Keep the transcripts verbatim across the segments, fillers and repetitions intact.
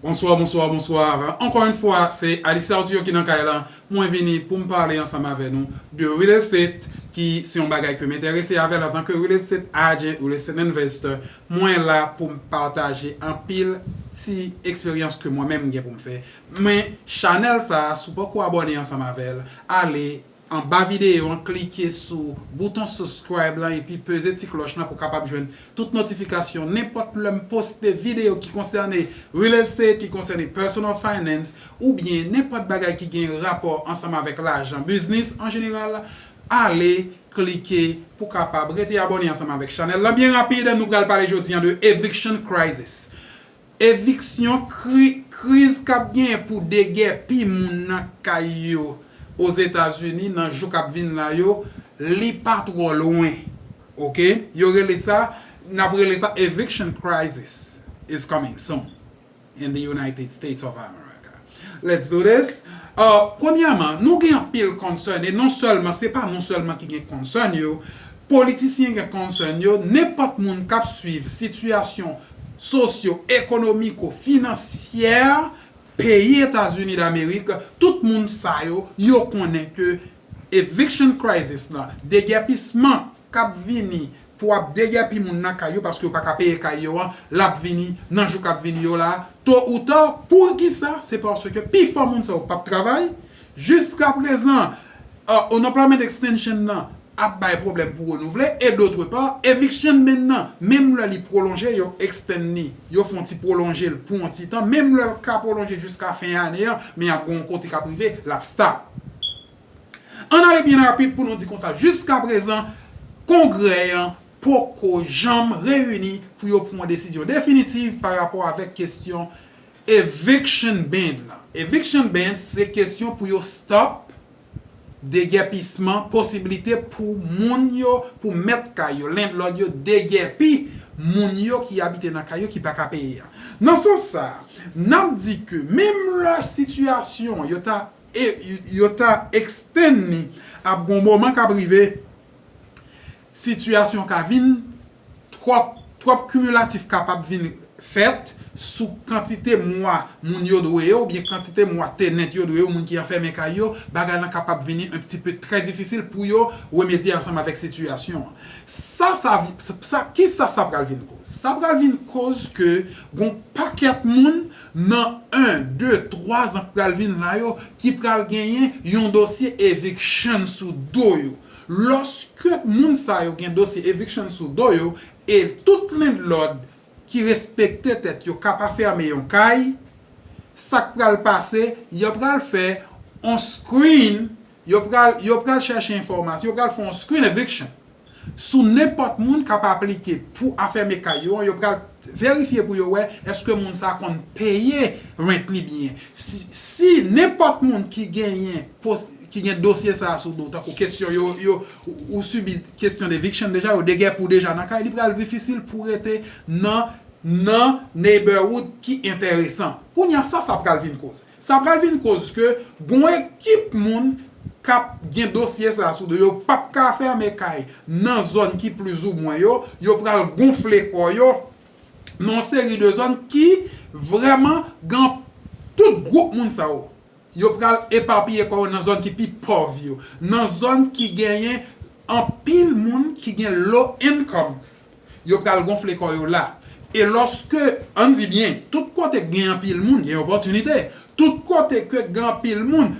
Bonswa, bonswa, bonswa. Ankò yon fwa, se Alix Arthur ki nan kay la. Mwen vini pou m pale ansanm avè nou de real estate, ki se yon bagay ke m enterese avè l antanke real estate agent, real estate investor. Mwen la pou m pataje anpil ti eksperyans ke mwen menm m gen pou m fè. Men chanèl sa a, si w poko abòne ansanm avè l, ale anba videyo an, klike sou bouton subscribe lan epi peze ti klòch lan pou w kapab jwenn tout notifikasyon nenpòt lè m poste videyo ki konsène real estate, ki konsène personal finance, oubyen nenpòt bagay ki gen rapò ansanm avèk lajan, biznis an jeneral. Ale klike pou w kapab rete abòne ansanm avèk chanèl lan. Byen rapid, nou pral pale jodi an de eviction crisis. Eviksyon, kri, kriz k ap genyen pou degèpi moun nan kay yo Ozetazini nan jou k ap vin la yo, li pa twò lwen. Oke? Yo rele sa, n ap rele sa eviction crisis is coming soon in the United States of America. Let's do this. Uh, premyèman, nou gen anpil concern, e non sèlman, se pa nou sèlman ki gen concern yo, politisyen gen concern yo, nenpòt moun k ap swiv sitiyasyon sosyo-ekonomiko-finansyè peyi Etazini Damerik, tout moun sa yo, yo konnen ke eviction crisis la, degèpisman k ap vini pou ap degèpi moun nan kay yo paske yo pa ka peye kay yo an, l ap vini nan jou k ap vini yo la, to ou ta. Poukisa? Se paske pifò moun sa yo p ap travay. Jiska prezan, uh, unemployment extension nan ap bay pwoblèm pou renouvle, e dotrepa, eviction ban nan, menm lè li pwolonje, yo extend li, yo fè yon ti pwolonje l pou yon ti tan, menm lè l ka pwolonje jiska fen ane an, men ap gen yon kote k ap rive, l ap stop. Ann ale byen rapid pou nou di konsa, jiska prezan, Kongrè an poko janm reyini pou yo pran yon desizyon definitif pa rapò avèk kesyon eviction ban la. Eviction ban, se kesyon pou yo stop degèpisman, posiblite pou moun yo, pou mèt kay yo, landlord yo degèpi moun yo ki abite nan kay yo ki pa ka peye a. Nan sans sa, n ap di ke menm lè sitiyasyon an, yo ta, e, yo ta extend li, ap gon moman k ap rive, sitiyasyon ka vin twòp, twòp kimilatif kapab vin fèt sou kantite mwa moun yo dwe yo, oubyen kantite mwa tenant yo dwe yo, moun ki anfèmen kay yo, bagay lan kapab vini un petit peu trè difisil pou yo remedye ansanm avèk sitiyasyon an. Sa, sa, sa, kisa sa pral vin koz? Sa pral vin koz ke gon pakèt moun nan en, de, twa zan k pral vin la yo, ki pral genyen yon dosye eviction sou do yo. Lòske moun sa yo gen dosye eviction sou do yo, e tout landlord ki respekte tèt yo ka pa fèmen yon kay, sa k pral pase, yo pral fè on screen, yo pral, yo pral chèche enfòmasyon, yo pral fè on screen eviction sou nenpòt moun k ap aplike pou afèmen kay yo an, yo pral verifye pou yo wè èske moun sa konn peye rent li byen. Si, si nenpòt moun ki genyen pos-, ki gen dosye sa a sou do, tankou kesyon yo, yo, ou, ou sibi kesyon de eviction deja, yo degèpi w deja nan kay, li pral difisil pou rete nan, nan neighborhood ki enteresan. Kounye a, sa, sa pral vin koz? Sa pral vin koz ke gon ekip moun k ap gen dosye sa a sou do yo p ap ka fèmen kay nan zòn ki plizoumwen yo, yo pral gonfle kò yo nan yon seri de zòn ki vrèman gen tout gwoup moun sa yo. Yo pral epapiye kò yo nan zòn ki pi pòv yo, nan zòn ki genyen anpil moun ki gen low income. Yo pral gonfle kò yo la. E lòske, ann di byen, tout kote k gen anpil moun, gen opòtinite. Tout kote ke gen anpil moun,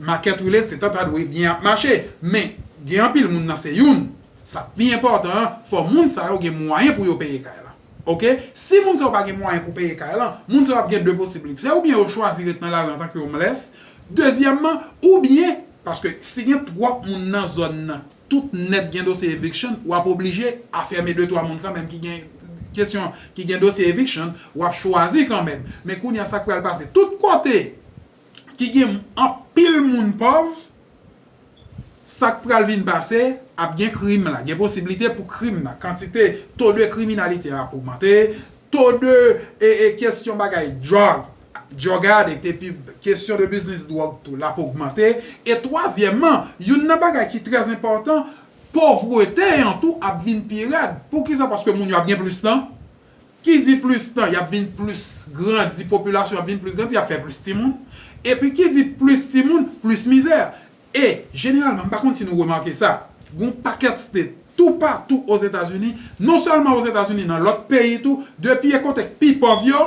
market related, se ta dwe byen ap mache. Men, gen anpil moun nan se youn. Sa k pi enpòtan an, fò moun sa yo gen mwayen pou yo peye kay la. Oke? Si moun sa yo pa gen mwayen pou peye kay lan, moun sa yo ap gen de posiblite. Se oubyen yo chwazi ret nan lari antanke homeless, dezyèmman, oubyen, paske si gen twòp moun nan zòn nan, tout nèt gen dosye eviction, w ap oblije afèmen de twa moun kanmenm ki gen kesyon, ki gen dosye eviction, w ap chwazi kanmenm. Men kounye a, sa k pral pase? Tout kote ki gen anpil moun pòv, sa k pral vin pase, ap gen krim la, gen posiblite pou krim la, kantite, to de kriminalite a ap ogmante, to de, e, e, kesyon bagay drug, drug addict, epi kesyon de biznis dwòg tou, l ap ogmante. E twazyèmman, youn nan bagay ki trè enpòtan, povrete an tou ap vin pi rèd. Poukisa? Paske moun yo ap gen plis tan, Ki di plis tan, y ap vin plis grandi, popilasyon ap vin plis grandi, y ap fè plis timoun. Epi ki di plis timoun, plis mizè. E, jeneralman, m pa konn si nou remake sa, gon pakèt state toupatou Ozetazini, non sèlman Ozetazini, nan lòt peyi tou, depi e kote k pi pòv yo,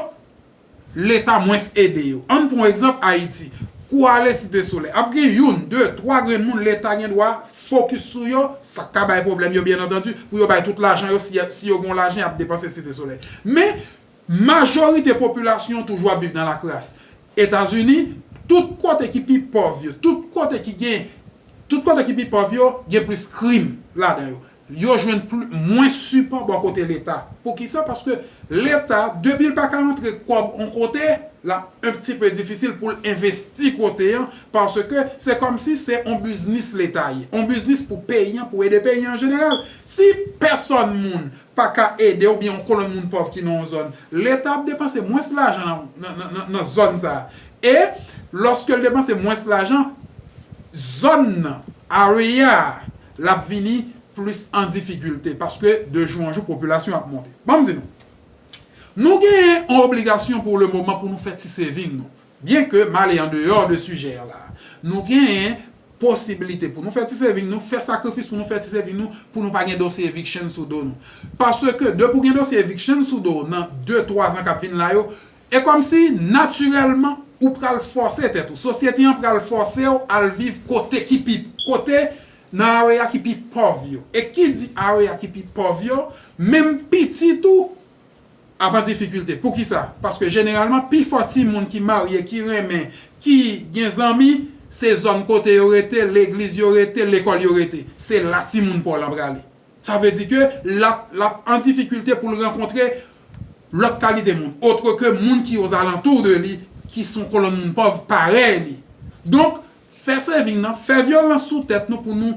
Leta mwens ede yo. Ann pran egzanp Ayiti. Kou ale Site Solèy. Ap gen youn, de, twa grenn moun Leta gen dwa fokis sou yo, sa k ka bay pwoblèm yo, byen antandi, pou yo bay tout lajan yo, si, si yo gen lajan, y ap depanse Site Solèy. Men, majorite popilasyon toujou ap viv nan lakras. Etazini, tout kote ki pi pòv yo, tout kote ki gen, tout kote ki pi pòv yo, gen plis krim ladan yo. Yo jwenn pli, mwens sipò bò kote Leta. Poukisa? Paske Leta, depi l pa ka rantre kòb yon kote, l ap un petit peu difisil pou l envesti kote an, paske se kòmsi se yon biznis Leta ye. Yon biznis pou peyi an, pou ede peyi an an jeneral. Si pèsòn moun pa ka ede w, oubyen yon kolonn moun pòv ki nan yon zòn, Leta ap depanse mwens lajan nan, nan, nan, nan, nan zòn sa a. E lòske l depanse mwens lajan, zòn nan, area a, l ap vini plis an difikilte, paske de jou an jou, popilasyon ap monte. Ban m di nou, nou genyen yon obligasyon pou le moman pou nou fè ti saving nou. Byen ke m ale an deyò de sijè a la, nou genyen posibilite pou nou fè ti saving nou, fè sakrifis pou nou fè ti saving nou, pou nou pa gen dosye eviction sou do nou. Paske depi w gen dosye eviction sou do w nan de, twa zan k ap vin la yo, e kòmsi natirèlman ou pral fòse tèt ou. Sosyete an pral fòse w al viv kote ki pi, kote nan area ki pi pòv yo. E ki di area ki pi pòv yo, menm pitit ou ap an difikilte. Poukisa? Paske jeneralman, pifò timoun ki marye, ki renmen, ki gen zanmi, se zòn kote yo rete, legliz yo rete, lekòl yo rete. Se la timoun pa w lan prale. Sa vle di ke l ap, l ap an difikilte pou l rankontre lòt kalite moun, otre ke moun ki ozalantou de li, ki se yon kolonn moun pòv parèy li. Donk, fè saving nan, fè vyolans sou tèt nou pou nou,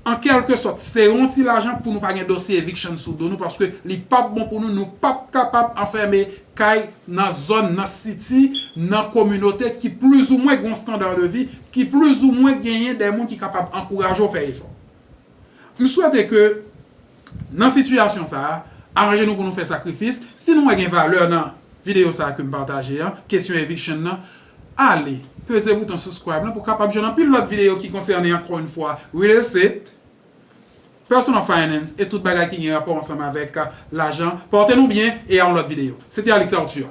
an kèlke sòt, sere yon ti lajan pou nou pa gen dosye eviction sou do nou, paske li p ap bon pou nou, nou p ap kapab anfème kay nan zòn, nan city, nan kominote ki plizoumwen gen yon standard de vie, ki plizoumwen genyen de moun ki kapab ankouraje w fè efò. M swete ke nan sitiyasyon sa a, aranje nou pou nou fè sakrifis. Si nou wè gen valè nan videyo sa a ke m pataje an, kesyon eviction nan, ale peze bouton subscribe lan pou kapab jwenn anpil lòt videyo ki konsène, ankò yon fwa, real estate, personal finance e tout bagay ki gen rapò ansanm avèk lajan. Pòte nou byen e a yon lòt videyo. Se te Alix Arthur.